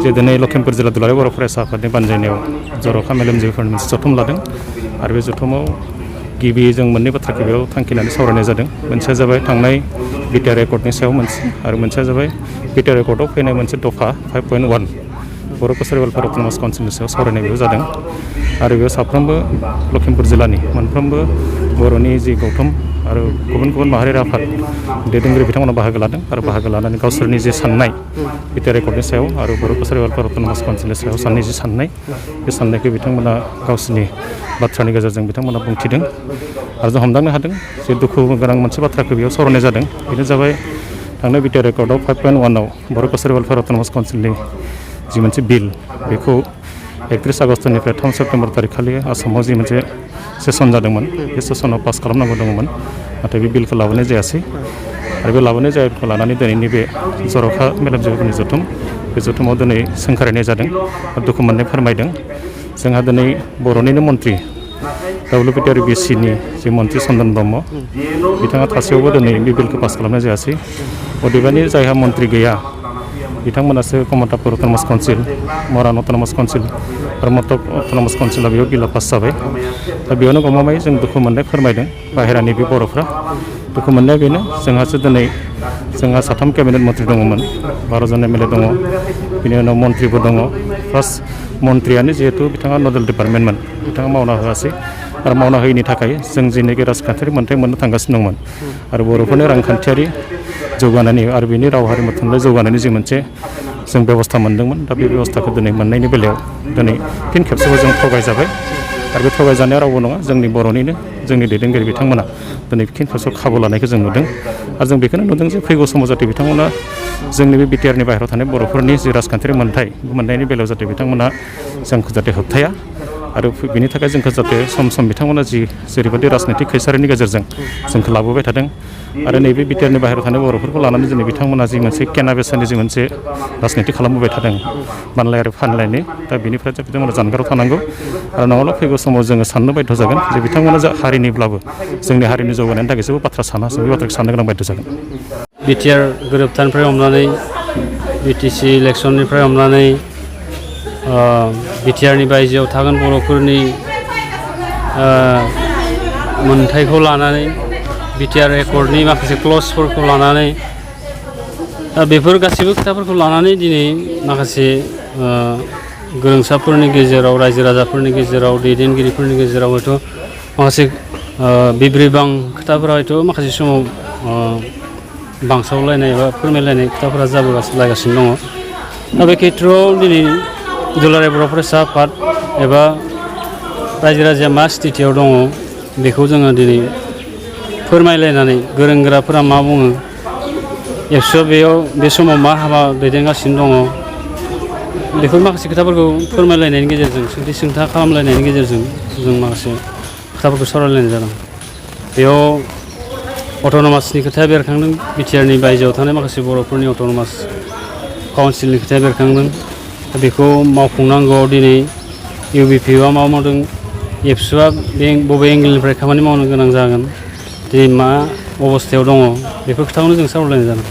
जे दिनै लखिमपुर जिल्ला दुलाराय बर' फरायसा आफादनि बानजायनायाव जर'खा मेलेमजिबिफोरनि मोनसे जथुम लादों आरो बे जथुमाव गिबियै जों मोननै बाथ्राखौ बेयाव थांखिनानै सावरायनाय जादों। मोनसेया जाबाय थांनाय बिटिआर एकर्डनि सायाव मोनसे आरो मोनसेया जाबाय बिटिआर एकर्डआव फैनाय मोनसे दफा 5.1 बर' कसारि वेलफेयार अट'नमास काउन्सिलनि सायाव सावरायनाय बेयाव जादों आरो बेयाव साफ्रोमबो लखिमपुर जिल्लानि मोनफ्रोमबो बर'नि जि गौथुम आरो गुबुन गुबुन माहारियारि आफाद दैदेनगिरि बिथांमोना बाहागो लादों आरो बाहागो लानानै गावसोरनि जे साननाय बिटिआर एकर्डनि सायाव आरो बर' कसारि वेलफेयार अट'नमास काउन्सिलनि सायाव साननाय जि साननाय बे साननायखौ बिथांमोना गावसोरनि बाथ्रानि गेजेरजों बिथांमोना बुंथिदों आरो जों हमदांनो हादों जे दुखु गोनां मोनसे बाथ्राखौ बेयाव सावरायनाय जादों। बेनो जाबाय थांनाय बिटिआर एकर्डआव 5.1आव बर' कसारि वेलफेयार अट'नमास काउन्सिलनि जि मोनसे बिल बेखौ 31 आगष्टनिफ्राय 3 सेप्तेम्बर तारिखखालि आसामाव जि मोनसे सेसन जादोंमोन बे सेसनाव पास खालामनांगौ दङमोन नाथाय बे बिलखौ लाबोनाय जायासै आरो बे लाबोनाय जायैखौ लानानै दिनैनि बे जर'खा मेलेमजिबिफोरनि जथुम बे जथुमाव दिनै सोंखारिनाय जादों आरो दुखु मोननाय फोरमायदों। जोंहा दिनै बर'निनो मन्त्रि WPTR-BC-नि जि मन्त्रि चन्दन ब्रह्म बिथाङा थासेयावबो दिनै बे बिलखौ पास खालामनाय जायासै। अदेबानि जायहा मन्त्रि गैया बिथांमोनासो Kamtapur autonomous council, Moran autonomous council आरो मटक अट'नमास काउन्सिला बेयाव बिला पास जाबाय। दा बेयावनो गमामायै जों दुखु मोननाय फोरमायदों बाहेरानि बे बर'फ्रा। दुखु मोननाया बेनो जोंहासो दिनै जोंहा 3 केबिनेट मन्त्रि दङमोन, 12 जन MLA दङ, बिनि उनाव मन्त्रिबो दङ। फार्स्ट मन्त्रियानो जिहेतु बिथाङा नडेल डिपार्टमेन्टमोन बिथाङा मावना होआसै आरो मावना होयैनि थाखाय जों जेनोखि राजखान्थियारि मोन्थाय मोननो थांगासिनो दंमोन आरो बर'फोरनि रांखान्थियारि जौगानायनि आरो बेनि राव हारिमु थुनलाइ जौगानायनि जि मोनसे जों बेबस्था मोनदोंमोन दा बे बेबस्थाखौ दिनै मोननायनि बेलायाव दिनै फिन खेबसेबाव जों थगायजाबाय आरो बे थगायजानाया रावबो नङा जोंनि बर'निनो जोंनि दैदेनगिरि बिथांमोना दिनै फिन खेबसेबाव खाबु लानायखौ जों नुदों आरो जों बेखौनो नुदों जे फैगौ समाव जाहाथे बिथांमोना जोंनि बे बिटिआरनि बाहेरायाव थानाय बर'फोरनि जि राजखान्थियारि मोन्थाय मोननायनि बेलायाव जाहाथे बिथांमोना जोंखौ जाहाथे होबथाया आरो बिनि थाखाय जोंखौ जाहाथे सम सम बिथांमोना जेरैबायदि राजनैतिक खैसारिनि गेजेरजों जोंखौ लाबोबाय थादों आरो नैबे बिटिआरनि बाहेरायाव थानाय बर'फोरखौ लानानै दिनै बिथांमोना जि मोनसे केना बेसानि जि मोनसे राजनिति खालामबोबाय थादों मानलाय आरो फानलायनि दा बिनिफ्राय बिथांमोना जानगाराव थानांगौ आरो नङाब्ला फैगौ समाव जोङो साननो बायध' जागोन जे बिथांमोना जा हारिनिब्लाबो जोंनि हारिनि जौगानायनि थाखाय जेबो बाथ्रा सानासै बे बाथ्राखौ साननो गोनां बायध' जागोन। बिटिआर गोरोबथानिफ्राय हमनानै बिटिसि इलेक्सननिफ्राय हमनानै बिटिआरनि बायजोआव थागोन बर'फोरनि मोन्थायखौ लानानै बिटिआर एकर्डनि माखासे क्लजफोरखौ लानानै बेफोर गासैबो खोथाफोरखौ लानानै दिनै माखासे गोरोंसाफोरनि गेजेराव रायजो राजाफोरनि गेजेराव दैदेनगिरिफोरनि गेजेराव हयथ' माखासे बिब्रिबां खोथाफोरा हयथ' माखासे समाव बांसावलायनाय एबा फोरमायलायनाय खोथाफोरा जाबोगासिनो दङ। दा बे खेत्रआव दिनै दुलाराय बर' फरायसा आफाद एबा रायजो राजाया मा स्थितियाव दङ बेखौ जोङो दिनै फोरमायलायनानै गोरों गोराफोरा मा बुङो एबसुआ बे समाव मा हाबा दैदेनगासिनो दङ बेफोर माखासे खोथाफोरखौ फोरमायलायनायनि गेजेरजों सोंथि सोंथा खालामलायनायनि गेजेरजों जों माखासे खोथाफोरखौ सावरायलायनाय जादों। बेयाव अट'नमासनि खोथाया बेरखांदों, बिटिआरनि बायजोआव थानाय माखासे बर'फोरनि अट'नमास काउन्सिलनि खोथाया बेरखांदों। बेखौ मावफुंनांगौआव दिनै UBPआ मा मावदों, एबसुआ बबे एंगेलनिफ्राय खामानि मावनो गोनां जागोन, दिनै मा अबस्थायाव दङ बेफोर खोथाखौनो जों सावरायलायनाय जादों।